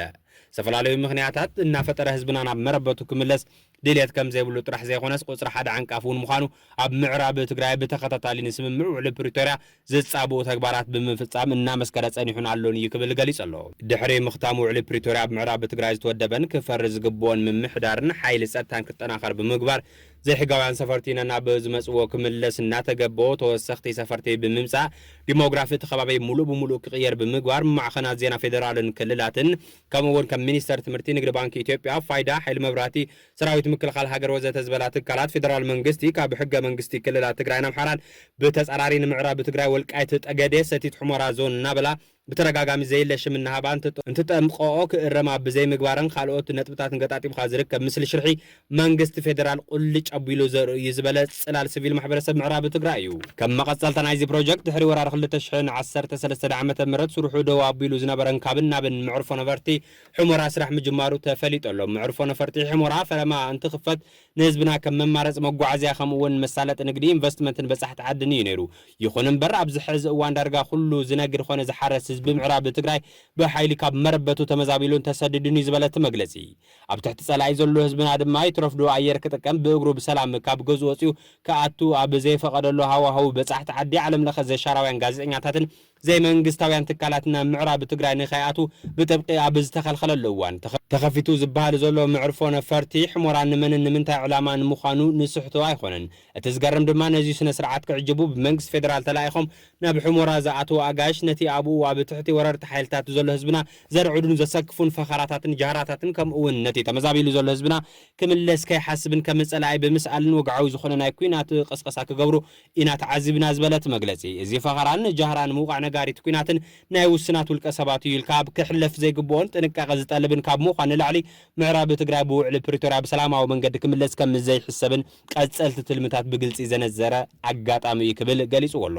ዝተፈላለዩ ምኽንያታት እናፈጠረ ህዝብና ናብ መረበቱ ክምለስ ድልየት ከም ዘይብሉ ጥራሕ ዘይኮነስ፣ ቁጽሪ ሓደ ዓንቃፊ እውን ምዃኑ ኣብ ምዕራብ ትግራይ ብተኸታታሊ ንስምምዕ ውዕሊ ፕሪቶርያ ዝጻብኡ ተግባራት ብምፍጻም እናመስከረ ጸኒሑን ኣሎን እዩ ክብል ገሊጹ ኣሎ። ድሕሪ ምኽታም ውዕሊ ፕሪቶርያ ኣብ ምዕራብ ትግራይ ዝተወደበን ክፈሪ ዝግብኦን ምምሕዳርን ሓይሊ ጸጥታን ክጠናኸር ብምግባር፣ ዘይሕጋውያን ሰፈርቲ ነናብ ዝመጽዎ ክምለስ እናተገበኦ፣ ተወሰኽቲ ሰፈርቲ ብምምጻእ፣ ዲሞግራፊ እቲ ከባቢ ሙሉእ ብሙሉእ ክቕየር ብምግባር፣ ማዕኸናት ዜና ፌደራልን ክልላትን፣ ከምኡ እውን ከም ሚኒስተር ትምህርቲ፣ ንግዲ ባንኪ ኢትዮጵያ፣ ፋይዳ፣ ሓይሊ መብራህቲ፣ ሰራዊት ምክልኻል ሃገር ወዘተ ዝበላ ትካላት ፌደራል መንግስቲ ካብ ሕገ መንግስቲ ክልላት ትግራይን ኣምሓራን ብተጻራሪ ንምዕራብ ትግራይ ወልቃይት ጠገዴ ሰቲት ሑመራ ዞን እናበላ ብተደጋጋሚ ዘየለ ሽም እናሃባ እንትጠ-፣ እንትጠምቀኦ ክእረማ ብዘይምግባረን ካልኦት ነጥብታትን ገጣጢምካ ዝርከብ ምስሊ ሽርሒ መንግስቲ ፌደራል ቁልጭ ኣቢሉ ዘርኢ እዩ ዝበለ ጽላል ሲቪል ማሕበረሰብ ምዕራብ ትግራይ እዩ። ከም መቐጸልታ ናይዚ ፕሮጀክት ድሕሪ ወራር ክልተ ሽሕን ዓሰርተ ሰለስተን ዓመተ ምህረት ስርሑ ደው ኣቢሉ ዝነበረን ካብን ናብን መዕርፎ ነፈርቲ ሑመራ ስራሕ ምጅማሩ ተፈሊጡ ኣሎ። መዕርፎ ነፈርቲ ሑመራ ፈለማ እንትኽፈት ንህዝብና ከም መማረፂ መጓዓዝያ ከምኡ እውን መሳለጢ ንግዲ፣ ኢንቨስትመንትን በፃሕቲ ዓድን እዩ ነይሩ። ይኹን እምበር ኣብዚ ሕዚ እዋን ዳርጋ ኩሉ ዝነግድ ኾነ ዝሓረስ ህዝቢ ምዕራብ ትግራይ ብሓይሊ ካብ መረበቱ ተመዛቢሉን ተሰዲዱን እዩ ዝበለ እቲ መግለፂ፣ ኣብ ትሕቲ ፀላኢ ዘሎ ህዝብና ድማ ይትረፍ ዶ ኣየር ክጥቀም ብእግሩ ብሰላም ካብ ገዝኡ ወፂኡ ክኣቱ ኣብ ዘይፈቐደሉ ሃዋህው በፃሕቲ ዓዲ፣ ዓለም ለኸ ዘሻራውያን ጋዜጠኛታትን ዘይመንግስታውያን ትካላት ናብ ምዕራብ ትግራይ ንኸይኣትዉ ብጥብቂ ኣብ ዝተኸልኸለሉ እዋን ተኸ- ተኸፊቱ ዝበሃል ዘሎ መዕርፎ ነፈርቲ ሕሞራ ንመንን ንምንታይ ዕላማን ምዃኑ ንስሕቶ ኣይኾነን። እቲ ዝገርም ድማ ነዚ ስነ ስርዓት ክዕጅቡ ብመንግስቲ ፌደራል ተላኢኾም ናብ ሕሞራ ዝኣትዉ ኣጋይሽ ነቲ ኣብኡ ኣብ ትሕቲ ወረርቲ ሓይልታት ዘሎ ህዝብና ዘርዕዱን ዘሰክፉን ፈኸራታትን ጃህራታትን ከምኡ እውን ነቲ ተመዛቢሉ ዘሎ ህዝብና ክምለስ ከይሓስብን ከም ጸላኢ ብምስኣልን ወግዓዊ ዝኾነ ናይ ኲናት ቀስቀሳ ክገብሩ ኢና ተዓዚብና ዝበለ እቲ መግለጺ፣ እዚ ፈኸራን ጃህራን ምውቃዕ ነጋሪት ኲናትን ናይ ውስናት ውልቀ ሰባት እዩ ኢልካ ኣብ ክሕለፍ ዘይግብኦን ጥንቃቐ ዝጠልብን ካብ ምዃን ንላዕሊ ምዕራብ ትግራይ ብውዕሊ ፕሪቶርያ ብሰላማዊ መንገዲ ክምለስ ከም ዘይሕሰብን ቀጸልቲ ትልምታት ብግልጺ ዘነዘረ ኣጋጣሚ እዩ ክብል ገሊጽዎ ኣሎ።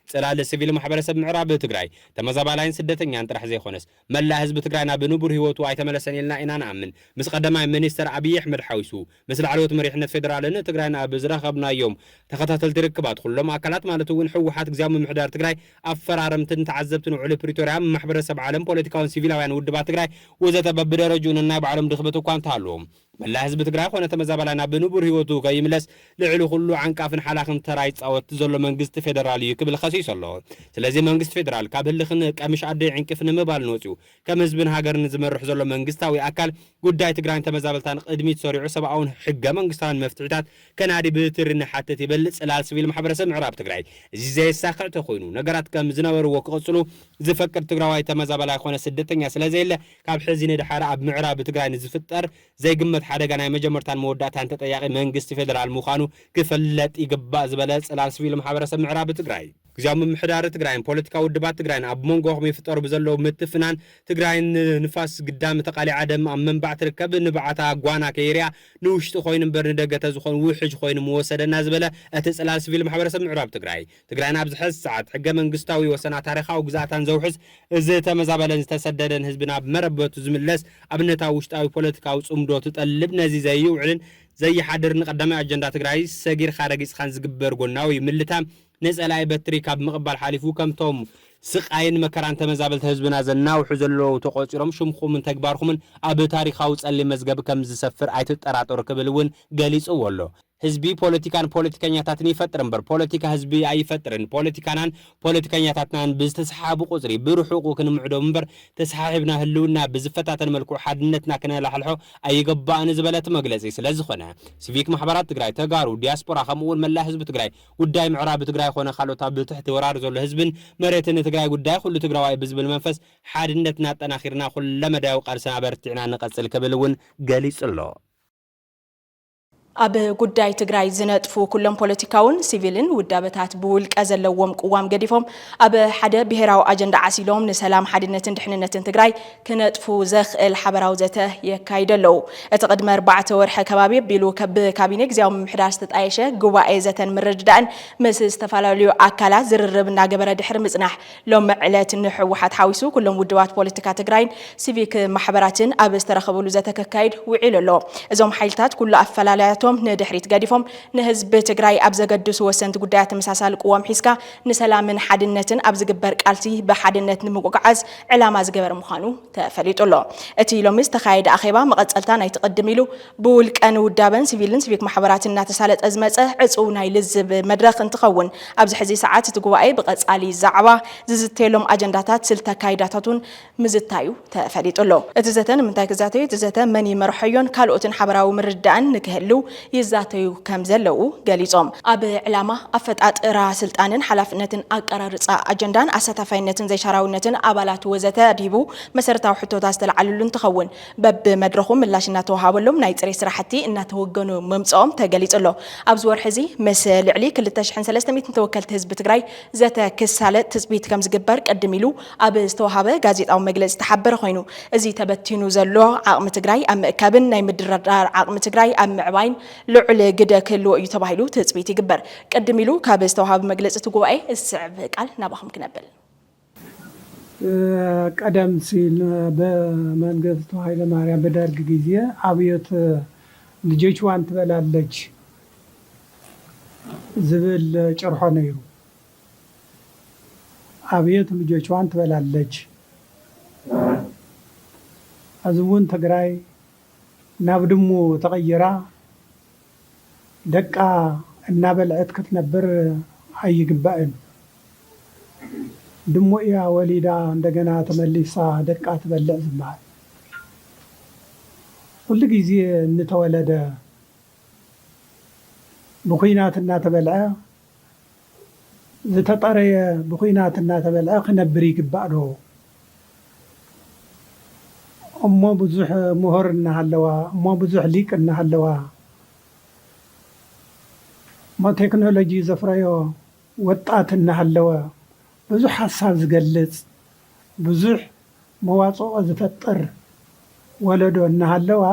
ጽላል ሲቪል ማሕበረሰብ ምዕራብ ትግራይ ተመዛባላይን ስደተኛን ጥራሕ ዘይኮነስ መላእ ህዝቢ ትግራይ ናብ ንቡር ህይወቱ ኣይተመለሰን ኢልና ኢና ንኣምን። ምስ ቀዳማይ ሚኒስተር ኣብይ ኣሕመድ ሓዊሱ ምስ ላዕለዎት መሪሕነት ፌደራልን ትግራይን ኣብ ዝረኸብናዮም ተኸታተልቲ ርክባት ኩሎም ኣካላት ማለት እውን ህወሓት፣ ግዝያዊ ምምሕዳር ትግራይ፣ ኣፈራረምትን ተዓዘብትን ውዕሊ ፕሪቶርያ፣ ማሕበረሰብ ዓለም፣ ፖለቲካውን ሲቪላውያን ውድባት ትግራይ ወዘተ በብደረጅኡ ነናይ ባዕሎም ድኽመት እኳ እንተሃለዎም መላእ ህዝቢ ትግራይ ኮነ ተመዛባላይ ናብ ንቡር ህይወቱ ከይምለስ ልዕሊ ኩሉ ዓንቃፍን ሓላኽን ተራ ይፃወት ዘሎ መንግስቲ ፌደራል እዩ ክብል ከሲሱ ኣሎ። ስለዚ መንግስቲ ፌደራል ካብ ህልኽን ቀምሽ ኣደይ ዕንቅፍን ምባልን ወፂኡ ከም ህዝብን ሃገርን ዝመርሕ ዘሎ መንግስታዊ ኣካል ጉዳይ ትግራይን ተመዛበልታን ቅድሚት ሰሪዑ ሰብኣውን ሕገ መንግስታውን መፍትሒታት ከናዲ ብትሪ ንሓትት ይብል ፅላል ሲቪል ማሕበረሰብ ምዕራብ ትግራይ። እዚ ዘየሳኽዕ ተኮይኑ ነገራት ከም ዝነበርዎ ክቕፅሉ ዝፈቅድ ትግራዋይ ተመዛበላይ ኮነ ስደተኛ ስለዘየለ ካብ ሕዚ ንድሓር ኣብ ምዕራብ ትግራይ ንዝፍጠር ዘይግመት ሓደጋ ናይ መጀመርታን መወዳእታን ተጠያቒ መንግስቲ ፌደራል ምዃኑ ክፍለጥ ይግባእ ዝበለ ፅላል ሲቪል ማሕበረሰብ ምዕራብ ትግራይ፣ ግዝያዊ ምምሕዳር ትግራይን ፖለቲካዊ ውድባት ትግራይን ኣብ መንጎኹም ይፍጠሩ ብዘለዉ ምትፍናን ትግራይ ንንፋስ ግዳም ተቓሊዓ ደም ኣብ መንባዕ ትርከብ፣ ንብዓታ ጓና ከይርያ ንውሽጢ ኮይኑ እምበር ንደገ ተዝኾን ውሕጅ ኮይኑ ምወሰደና ዝበለ እቲ ፅላል ሲቪል ማሕበረሰብ ምዕራብ ትግራይ፣ ትግራይና ኣብዚ ሕዚ ሰዓት ሕገ መንግስታዊ ወሰና ታሪኻዊ ግዝኣታን ዘውሕስ፣ እዚ ተመዛበለን ዝተሰደደን ህዝቢ ናብ መረበቱ ዝምለስ ኣብነታዊ ውሽጣዊ ፖለቲካዊ ፅምዶ ትጠልብ። ነዚ ዘይውዕልን ዘይሓድርን ቀዳማይ ኣጀንዳ ትግራይ ሰጊርካ ረጊፅካን ዝግበር ጎናዊ ምልታም ንፀላኢ በትሪ ካብ ምቕባል ሓሊፉ ከምቶም ስቓይን መከራን ተመዛበልቲ ህዝብና ዘናውሑ ዘለዉ ተቖፂሮም ሽምኹምን ተግባርኹምን ኣብ ታሪኻዊ ፀሊም መዝገብ ከም ዝሰፍር ኣይትጠራጠሩ ክብል እውን ገሊፅዎ ኣሎ። ህዝቢ ፖለቲካን ፖለቲከኛታትን ይፈጥር እምበር ፖለቲካ ህዝቢ ኣይፈጥርን። ፖለቲካናን ፖለቲከኛታትናን ብዝተሰሓሓቡ ቁፅሪ ብርሑቑ ክንምዕዶም እምበር ተሰሓሒብና ህልውና ብዝፈታተን መልክዑ ሓድነትና ክነላሕልሖ ኣይግባእን ዝበለ እቲ መግለፂ ስለ ዝኾነ ሲቪክ ማሕበራት ትግራይ፣ ተጋሩ፣ ዲያስፖራ ከምኡ እውን መላእ ህዝቢ ትግራይ ጉዳይ ምዕራብ ትግራይ ኮነ ካልኦት ኣብ ትሕቲ ወራር ዘሎ ህዝብን መሬትን ትግራይ ጉዳይ ኩሉ ትግራዋይ ብዝብል መንፈስ ሓድነትና ኣጠናኺርና ኩለመዳያዊ ቃልስና ኣበርቲዕና ንቐፅል ክብል እውን ገሊፁ ኣሎ። ኣብ ጉዳይ ትግራይ ዝነጥፉ ኩሎም ፖለቲካውን ሲቪልን ውዳበታት ብውልቀ ዘለዎም ቅዋም ገዲፎም ኣብ ሓደ ብሄራዊ ኣጀንዳ ዓሲሎም ንሰላም ሓድነትን ድሕንነትን ትግራይ ክነጥፉ ዘኽእል ሓበራዊ ዘተ የካይዱ ኣለዉ። እቲ ቅድሚ ኣርባዕተ ወርሒ ከባቢ ኣቢሉ ከብ ካቢነ ግዝያዊ ምምሕዳር ዝተጣየሸ ጉባኤ ዘተን ምርድዳእን ምስ ዝተፈላለዩ ኣካላት ዝርርብ እናገበረ ድሕሪ ምፅናሕ ሎሚ ዕለት ንህወሓት ሓዊሱ ኩሎም ውድባት ፖለቲካ ትግራይን ሲቪክ ማሕበራትን ኣብ ዝተረኸብሉ ዘተ ከካይድ ውዒሉ ኣሎ። እዞም ሓይልታት ኩሉ ኣፈላላያቶም ንድሕሪት ገዲፎም ንህዝቢ ትግራይ ኣብ ዘገድሱ ወሰንቲ ጉዳያት ተመሳሳሊ ቅዋም ሒዝካ ንሰላምን ሓድነትን ኣብ ዝግበር ቃልሲ ብሓድነት ንምጉዕዓዝ ዕላማ ዝገበረ ምዃኑ ተፈሊጡ ኣሎ። እቲ ሎሚ ዝተኻየደ ኣኼባ መቐጸልታ ናይቲ ቅድም ኢሉ ብውልቀን ውዳበን ሲቪልን ሲቪክ ማሕበራትን እናተሳለጠ ዝመጸ ዕጹው ናይ ልዝብ መድረኽ እንትኸውን ኣብዚ ሕዚ ሰዓት እቲ ጉባኤ ብቐጻሊ ዛዕባ ዝዝተየሎም ኣጀንዳታት ስልቲ ኣካይዳታቱን ምዝታዩ ተፈሊጡ ኣሎ። እቲ ዘተ ንምንታይ ክዛተዩ እቲ ዘተ መን ይመርሖዮን ካልኦትን ሓበራዊ ምርድዳእን ንክህልው ይዛተዩ ከም ዘለዉ ገሊጾም። ኣብ ዕላማ ኣፈጣጥራ ስልጣንን ሓላፍነትን ኣቀራርጻ ኣጀንዳን ኣሳታፋይነትን ዘይሻራዊነትን ኣባላት ወዘተ ኣድሂቡ መሰረታዊ ሕቶታት ዝተለዓልሉ እንትኸውን በብመድረኹ ምላሽ እናተወሃበሎም ናይ ፅሬት ስራሕቲ እናተወገኑ ምምፅኦም ተገሊፁ ኣሎ። ኣብዚ ወርሒ እዚ ምስ ልዕሊ ክልተ ሽሕን ሰለስተ ሚእትን ተወከልቲ ህዝቢ ትግራይ ዘተ ክሳለጥ ትፅቢት ከም ዝግበር ቅድም ኢሉ ኣብ ዝተወሃበ ጋዜጣዊ መግለፂ ዝተሓበረ ኮይኑ እዚ ተበቲኑ ዘሎ ዓቕሚ ትግራይ ኣብ ምእካብን ናይ ምድርዳር ዓቕሚ ትግራይ ኣብ ምዕባይን ልዑል ግደ ክህልዎ እዩ ተባሂሉ ትፅቢት ይግበር። ቅድም ኢሉ ካብ ዝተወሃበ መግለፂ እቲ ጉባኤ ዝስዕብ ቃል ናባኹም ክነብል። ቀደም ሲል በመንግስቱ ኃይለማርያም በደርግ ጊዜ አብዮት ልጆችዋን ትበላለች ዝብል ጭርሖ ነይሩ። አብዮት ልጆችዋን ትበላለች። ሕዚ እውን ትግራይ ናብ ድሙ ተቐይራ ደቃ እናበልዐት ክትነብር ኣይግባእን። ድሙ እያ ወሊዳ እንደገና ተመሊሳ ደቃ ትበልዕ ዝበሃል። ኩሉ ግዜ እንተወለደ ብኹናት እናተበልዐ፣ ዝተጠረየ ብኹናት እናተበልዐ ክነብር ይግባእ ዶ? እሞ ብዙሕ ምሁር እናሃለዋ፣ እሞ ብዙሕ ሊቅ እናሃለዋ፣ እሞ ቴክኖሎጂ ዘፍረዮ ወጣት እናሃለወ፣ ብዙሕ ሓሳብ ዝገልጽ፣ ብዙሕ መዋጽኦ ዝፈጥር ወለዶ እናሃለዋ፣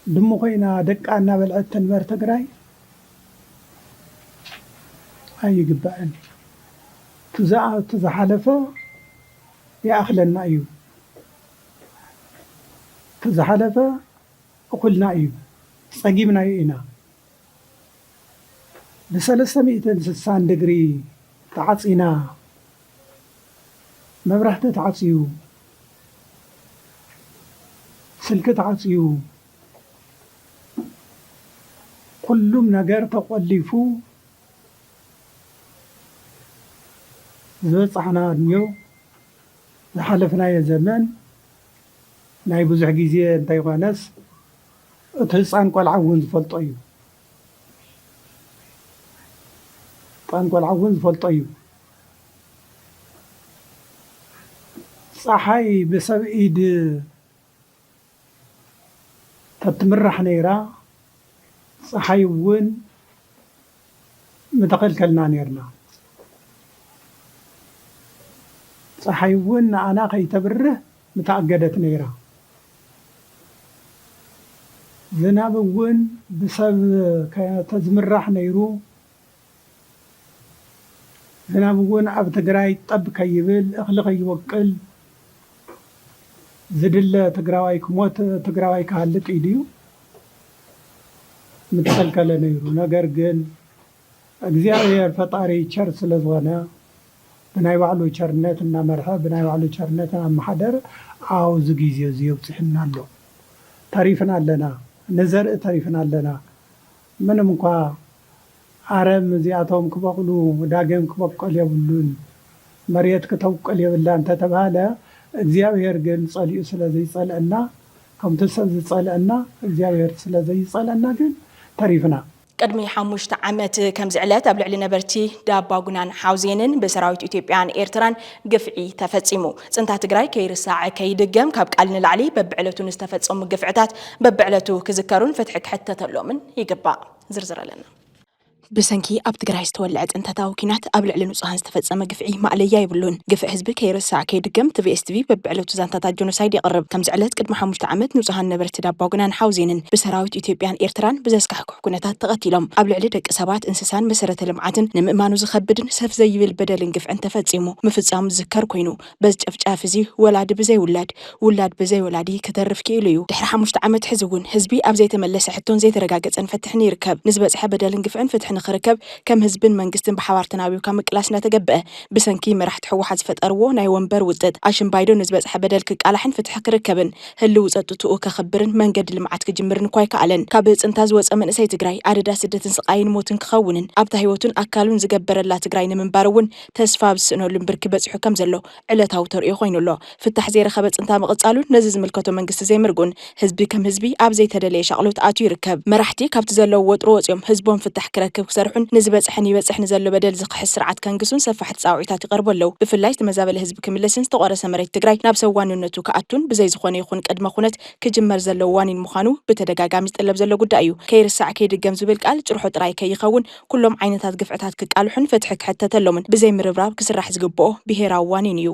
ድሙ ኮይና ደቃ እናበልዐት ትንበር ትግራይ ኣይግባእን። እቲ ዝኣ-፣ እቲ ዝሓለፈ ይኣኽለና እዩ። እቲ ዝሓለፈ እኹልና እዩ። ጸጊብናዮ ኢና። ብሰለስተ ሚእትን ስሳን ዲግሪ ተዓጺና፣ መብራህቲ ተዓጽዩ፣ ስልኪ ተዓጽዩ፣ ኩሉም ነገር ተቆሊፉ ዝበጻሕና ዕድሜ፣ ዝሓለፍናዮ ዘመን ናይ ብዙሕ ግዜ እንተይኮነስ፣ እቲ ህፃን ቆልዓ እውን ዝፈልጦ እዩ። ህፃን ቆልዓ እውን ዝፈልጦ እዩ። ፀሓይ ብሰብ ኢድ ተትምራሕ ነይራ፣ ፀሓይ እውን ምተኸልከልና ነይርና። ፀሓይ እውን ንኣና ከይተብርህ ምተኣገደት ነይራ። ዝናብ እውን ብሰብ ከተዝምራሕ ነይሩ። ዝናብ እውን ኣብ ትግራይ ጠብ ከይብል፣ እኽሊ ከይወቅል፣ ዝድለ ትግራዋይ ክሞት፣ ትግራዋይ ክሃልቅ እዩ ድዩ? ምተኸልከለ ነይሩ። ነገር ግን እግዚኣብሔር ፈጣሪ ቸር ስለ ዝኾነ፣ ብናይ ባዕሉ ቸርነት እናመርሐ፣ ብናይ ባዕሉ ቸርነት እናመሓደረ ኣብዚ ግዜ እዚ የብፅሕና ኣሎ። ተሪፍና ኣለና፣ ንዘርኢ ተሪፍና ኣለና። ምንም እንኳ ኣረም እዚኣቶም ክበቕሉ፣ ዳግም ክበቆል የብሉን፣ መሬት ክተብቆል የብላ እንተተባሃለ፣ እግዚኣብሔር ግን ጸሊኡ ስለ ዘይጸልአና፣ ከምቲ ሰብ ዝጸልአና እግዚኣብሔር ስለ ዘይጸልአና ግን ተሪፍና። ቅድሚ ሓሙሽተ ዓመት ከምዚ ዕለት ኣብ ልዕሊ ነበርቲ ዳባ ጉናን ሓውዜንን ብሰራዊት ኢትዮጵያን ኤርትራን ግፍዒ ተፈጺሙ። ጽንታ ትግራይ ከይርሳዕ ከይድገም ካብ ቃል ንላዕሊ በብዕለቱ ንዝተፈጸሙ ግፍዕታት በብዕለቱ ክዝከሩን ፍትሒ ክሕተተሎምን ይግባእ። ዝርዝር ኣለና። ብሰንኪ ኣብ ትግራይ ዝተወልዐ ጽንተታዊ ኲናት ኣብ ልዕሊ ንጹሃን ዝተፈጸመ ግፍዒ ማእለያ የብሉን። ግፍዒ ህዝቢ ከይርሳዕ ከይድገም ቲቪኤስ ቲቪ በብዕለቱ ዛንታታት ጆኖሳይድ የቕርብ። ከምዚ ዕለት ቅድሚ ሓሙሽተ ዓመት ንጹሃን ነበርቲ ዳባ ጉናን ሓውዜንን ብሰራዊት ኢትዮጵያን ኤርትራን ብዘስካሕክሕ ኩነታት ተቐቲሎም። ኣብ ልዕሊ ደቂ ሰባት፣ እንስሳን መሰረተ ልምዓትን ንምእማኑ ዝኸብድን ሰፍ ዘይብል በደልን ግፍዕን ተፈጺሙ። ምፍጻሙ ዝዝከር ኮይኑ፣ በዚ ጨፍጫፍ እዚ ወላዲ ብዘይ ውላድ፣ ውላድ ብዘይ ወላዲ ክተርፍ ክኢሉ እዩ። ድሕሪ ሓሙሽተ ዓመት ሕዚ እውን ህዝቢ ኣብ ዘይተመለሰ ሕቶን ዘይተረጋገጸን ፍትሕን ይርከብ። ንዝበጽሐ በደልን ግፍዕን ፍትሒ ንኽርከብ ከም ህዝብን መንግስትን ብሓባር ተናቢብካ ምቅላስ እናተገብአ፣ ብሰንኪ መራሕቲ ህወሓት ዝፈጠርዎ ናይ ወንበር ውጥጥ ኣሽምባይዶ ንዝበጽሐ በደል ክቃላሕን ፍትሒ ክርከብን ህልው ጸጥትኡ ከኽብርን መንገዲ ልምዓት ክጅምርን እኳ ኣይከኣለን። ካብ ጽንታ ዝወጸ መንእሰይ ትግራይ ኣደዳ ስደትን ስቓይን ሞትን ክኸውንን ኣብታ ህይወቱን ኣካሉን ዝገበረላ ትግራይ ንምንባር እውን ተስፋ ኣብ ዝስእነሉን ብርኪ በጺሑ ከም ዘሎ ዕለታዊ ተርእዮ ኮይኑ ኣሎ። ፍታሕ ዘይረኸበ ጽንታ ምቕጻሉን ነዚ ዝምልከቶ መንግስቲ ዘይምርጉን ህዝቢ ከም ህዝቢ ኣብ ዘይተደለየ ሻቕሎት ኣትዩ ይርከብ። መራሕቲ ካብቲ ዘለዎ ወጥሮ ወጺኦም ህዝቦም ፍታሕ ክረክብ ክሰርሑን ንዝበጽሐን ይበጽሕ ንዘሎ በደል ዝኽሕስ ስርዓት ከንግሱን ሰፋሕቲ ጻውዒታት ይቐርቡ ኣለዉ። ብፍላይ ዝተመዛበለ ህዝቢ ክምለስን ዝተቖረሰ መሬት ትግራይ ናብ ሰብ ዋንነቱ ክኣቱን ብዘይ ዝኾነ ይኹን ቅድመ ኩነት ክጅመር ዘለዎ ዋኒን ምዃኑ ብተደጋጋሚ ዝጥለብ ዘሎ ጉዳይ እዩ። ከይርሳዕ ከይድገም ዝብል ቃል ጭርሖ ጥራይ ከይኸውን ኩሎም ዓይነታት ግፍዕታት ክቃልሑን ፍትሒ ክሕተተሎምን ብዘይ ምርብራብ ክስራሕ ዝግብኦ ብሄራዊ ዋኒን እዩ።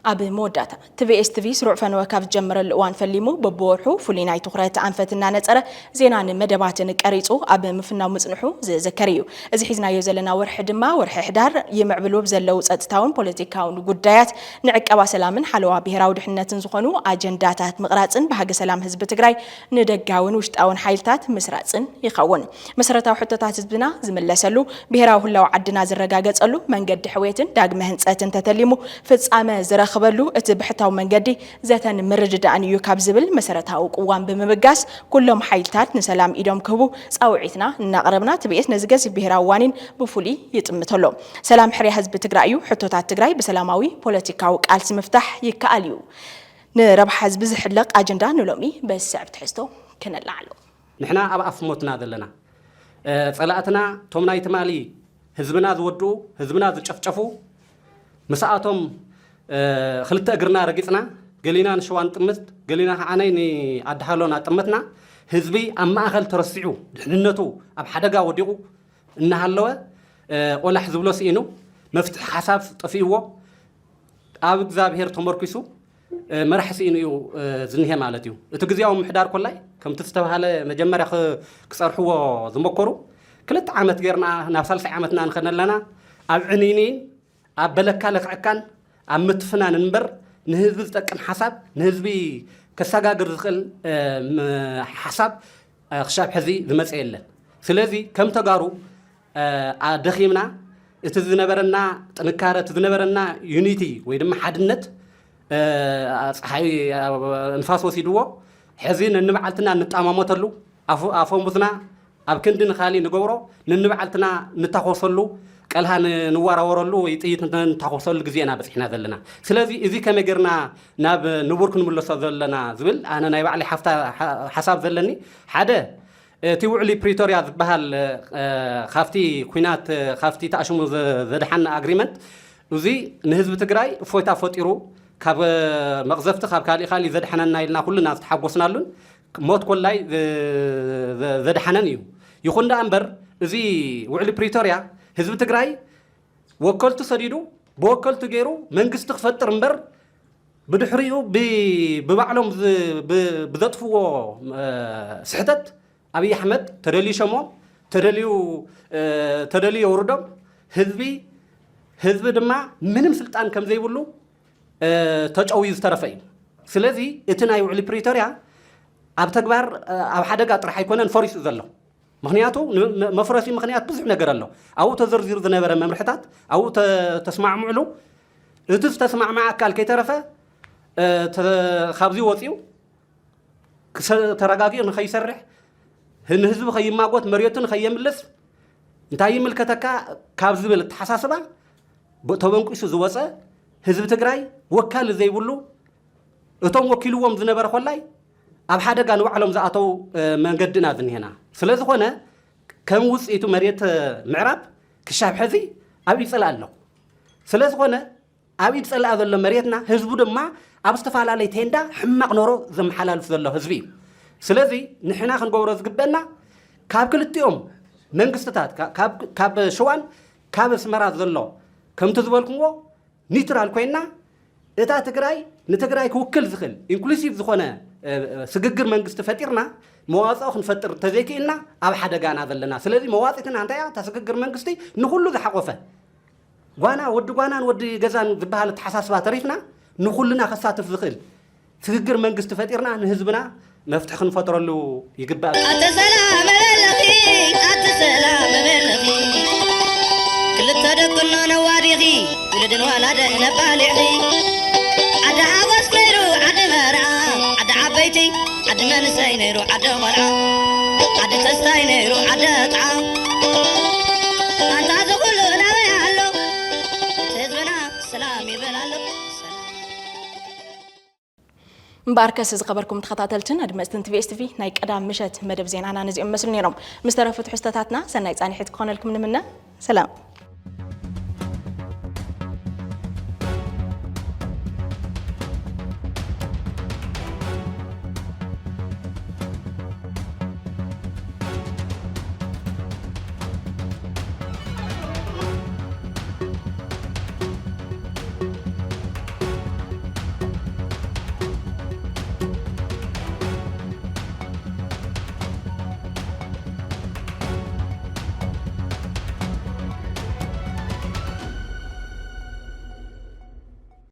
ኣብ መወዳእታ፣ ቲቪኤስ ቲቪ ስሩዕ ፈነወ ካብ ዝጀመረሉ እዋን ፈሊሙ በብወርሑ ፍሉይ ናይ ትኹረት ኣንፈት እናነጸረ ዜናን መደባትን ቀሪጹ ኣብ ምፍናው ምጽንሑ ዝዝከር እዩ። እዚ ሒዝናዮ ዘለና ወርሒ ድማ ወርሒ ሕዳር ይምዕብሉ ብዘለዉ ጸጥታውን ፖለቲካውን ጉዳያት ንዕቀባ ሰላምን ሓለዋ ብሄራዊ ድሕንነትን ዝኾኑ ኣጀንዳታት ምቕራጽን ባህጊ ሰላም ህዝቢ ትግራይ ንደጋውን ውሽጣውን ሓይልታት ምስራጽን ይኸውን። መሰረታዊ ሕቶታት ህዝብና ዝምለሰሉ፣ ብሄራዊ ህላወ ዓድና ዝረጋገጸሉ፣ መንገዲ ሕውየትን ዳግመ ህንጸትን ተተሊሙ ፍጻመ ዝረኽበሉ፣ እቲ ብሕታዊ መንገዲ ዘተን ምርድዳእን እዩ ካብ ዝብል መሰረታዊ ቅዋም ብምብጋስ፣ ኩሎም ሓይልታት ንሰላም ኢዶም ክህቡ ጻውዒትና እናቕረብና፣ ቲቢኤስ ነዚ ገዚፍ ብሄራዊ ዋኒን ብፍሉይ ይጥምቶ ኣሎ። ሰላም ሕርያ ህዝቢ ትግራይ እዩ። ሕቶታት ትግራይ ብሰላማዊ ፖለቲካዊ ቃልሲ ምፍታሕ ይከኣል እዩ። ንረብሓ ህዝቢ ዝሕለቕ ኣጀንዳ ንሎሚ በዚ ስዕብ ትሕዝቶ ክነላዕሎ። ንሕና ኣብ ኣፍ ሞትና ዘለና። እ፣ ጸላእትና፣ እቶም ናይ ትማሊ ህዝብና ዝወድኡ፣ ህዝብና ዝጨፍጨፉ፣ ምስኣቶም፣ እ፣ ክልተ እግርና ረጊጽና፣ ገሊና ንሸዋ ንጥምት፣ ገሊና ከዓ ናይ ንዓዲ ሃሎ እናጠመትና፣ ህዝቢ ኣብ ማእኸል ተረሲዑ፣ ድሕንነቱ ኣብ ሓደጋ ወዲቑ እናሃለወ፣ እ፣ ቆላሕ ዝብሎ ስኢኑ፣ መፍትሒ ሓሳብ ጠፊእዎ፣ ኣብ እግዚኣብሔር ተመርኪሱ፣ እ፣ መራሕ ስኢኑ እዩ፣ እ፣ ዝንሄ ማለት እዩ። እቲ ግዝያዊ ምምሕዳር ኮላይ፣ ከምቲ ዝተባህለ መጀመርያ ክ-፣ ክጸርሕዎ ዝመከሩ፣ ክልተ ዓመት ጌርና ናብ ሳልሳይ ዓመትና ንኸነ ኣለና። ኣብ ዕንይንይን፣ ኣብ በለካ ለክዐካን፣ ኣብ ምትፍናን እምበር፣ ንህዝቢ ዝጠቅም ሓሳብ፣ ንህዝቢ ከሰጋግር ዝኽእል፣ እ፣ ም-፣ ሓሳብ፣ እ፣ ክሻብ ሕዚ ዝመጸ የለን። ስለዚ ከም ተጋሩ፣ እ፣ ኣ-፣ ደኺምና፣ እቲ ዝነበረና ጥንካረ፣ እቲ ዝነበረና ዩኒቲ ወይ ድማ ሓድነት፣ እ፣ ጸሓይ፣ እ፣ ንፋስ ወሲድዎ፣ ሕዚ ነንባዕልትና እንጣማመተሉ፣ ኣፎ-፣ ኣፈሙዝና ኣብ ክንዲ ንኻሊእ ንገብሮ፣ ነንባዕልትና ንታኾሰሉ፣ ቀልሃ ን-፣ ንወራወረሉ ወይ ጥይት ንታኾሰሉ ግዜ ኢና በጺሕና ዘለና። ስለዚ እዚ ከመይ ጌርና ናብ ንቡር ክንምለሶ ዘለና ዝብል ኣነ ናይ ባዕለይ ሓፍታ-፣ ሓ-፣ ሓሳብ ዘለኒ፣ ሓደ፣ እቲ ውዕሊ ፕሪቶርያ ዝበሃል፣ እ፣ ካብቲ ኲናት፣ እ፣ ካብቲ ተኣሽሙ ዘ-፣ ዘድሓና ኣግሪመንት፣ እዚ ንህዝቢ ትግራይ እፎይታ ፈጢሩ፣ ካብ፣ እ፣ መቕዘፍቲ፣ ካብ ካሊእ ካሊእ ዘድሓነና ኢልና ኩልና ዝተሓጎስናሉን፣ ሞት ኮላይ ዘ-፣ ዘ-፣ ዘድሓነን እዩ። ይኹን ደኣ እምበር፣ እዚ ውዕሊ ፕሪቶርያ ህዝቢ ትግራይ ወከልቱ ሰዲዱ፣ ብወከልቱ ገይሩ መንግስቲ ክፈጥር እምበር፣ ብድሕሪኡ ብ-፣ ብባዕሎም ዝ-፣ ብ-፣ ብዘጥፍዎ፣ እ፣ ስሕተት ኣብይ ኣሕመድ ተደልዩ ሸሞም፣ ተደልዩ፣ እ፣ ተደልዩ የውርዶም። ህዝቢ፣ ህዝቢ ድማ ምንም ስልጣን ከም ዘይብሉ፣ እ፣ ተጨውዩ ዝተረፈ እዩ። ስለዚ እቲ ናይ ውዕሊ ፕሪቶርያ ኣብ ተግባር፣ እ፣ ኣብ ሓደጋ ጥራሕ ኣይኮነን ፈሪሱ ዘሎ። ምኽንያቱ ን-፣ መ-፣ መፍረሲ ምኽንያት ብዙሕ ነገር ኣሎ። ኣብኡ ተዘርዚሩ ዝነበረ መምርሕታት፣ ኣብኡ ተ-፣ ተስማዕምዕሉ፣ እቲ ዝተስማዕመዐ ኣካል ከይተረፈ፣ እ፣ ተ-፣ ካብዚ ወፂኡ ክሰ-፣ ተረጋጊኡ ንኸይሰርሕ፣ ህ-፣ ንህዝቢ ከይማጎት፣ መሬቱ ንኸየምልስ፣ እንታይ ይምልከተካ ካብ ዝብል ኣተሓሳስባ ብ-፣ ተበንቂሱ ዝወፀ፣ ህዝቢ ትግራይ ወካሊ ዘይብሉ፣ እቶም ወኪልዎም ዝነበረ ኮላይ ኣብ ሓደጋ ንባዕሎም ዝኣተው፣ እ፣ መንገዲ ኢና ዝኒሄና። ስለ ዝኾነ ከም ውፅኢቱ መሬት፣ እ፣ ምዕራብ ክሻብ ሕዚ ኣብ ኢድ ጸላኢ ኣሎ። ስለ ዝኾነ ኣብ ኢድ ጸላኢ ዘሎ መሬትና፣ ህዝቡ ድማ ኣብ ዝተፈላለየ ቴንዳ ሕማቕ ኖሮ ዘመሓላልፍ ዘሎ ህዝቢ እዩ። ስለዚ ንሕና ክንገብሮ ዝግበና ካብ ክልቲኦም መንግስትታት፣ ካ-፣ ካብ፣ ካብ ሸዋን ካብ ኣስመራ ዘሎ ከምቲ ዝበልኩዎ ኒውትራል ኮይና እታ ትግራይ ንትግራይ ክውክል ዝኽእል ኢንክሉሲቭ ዝኾነ፣ እ፣ እ፣ ስግግር መንግስቲ ፈጢርና መዋፅኦ ክንፈጥር እንተዘይክኢልና ኣብ ሓደጋ ኢና ዘለና። ስለዚ መዋፅእትና እንታይ እያ? እታ ስግግር መንግስቲ ንኹሉ ዝሓቆፈ ጓና፣ ወዲ ጓናን ወዲ ገዛን ዝበሃል ኣተሓሳስባ ተሪፍና ንኹልና ከሳትፍ ዝኽእል ስግግር መንግስቲ ፈጢርና ንህዝብና መፍትሒ ክንፈጥረሉ ይግባእ። ኣተ ሰላም መበለኺ፣ ኣተ ሰላም መበለኺ፣ ክልተ ደቅኖ ነዋዲኺ፣ ውልድን ዋላደ ነባሊዕኺ። ዓዲ ሓጎስ ነይሩ ዓዲ መርዓ፣ ዓዲ ዓበይቲ ዓዲ መንሰይ ነይሩ ዓዲ ቆልዓ፣ ዓዲ ተስታይ ነይሩ ዓዲ ጥዓ። ኣንታ እዚ ኩሉ ናበይ ኣሎ? እቲ ህዝብና ሰላም ይበል ኣሎ። ሰላም። እምበኣርከስ ዝኸበርኩም ተኸታተልትን ኣድመፅትን ቲ ቪ ኤስ ቲ ቪ ናይ ቀዳም ምሸት መደብ ዜናና ነዚኦም መስሉ ነይሮም። ምስ ተረፉ ትሕዝቶታትና ሰናይ ፃንሒት ክኾነልኩም ንምነ። ሰላም።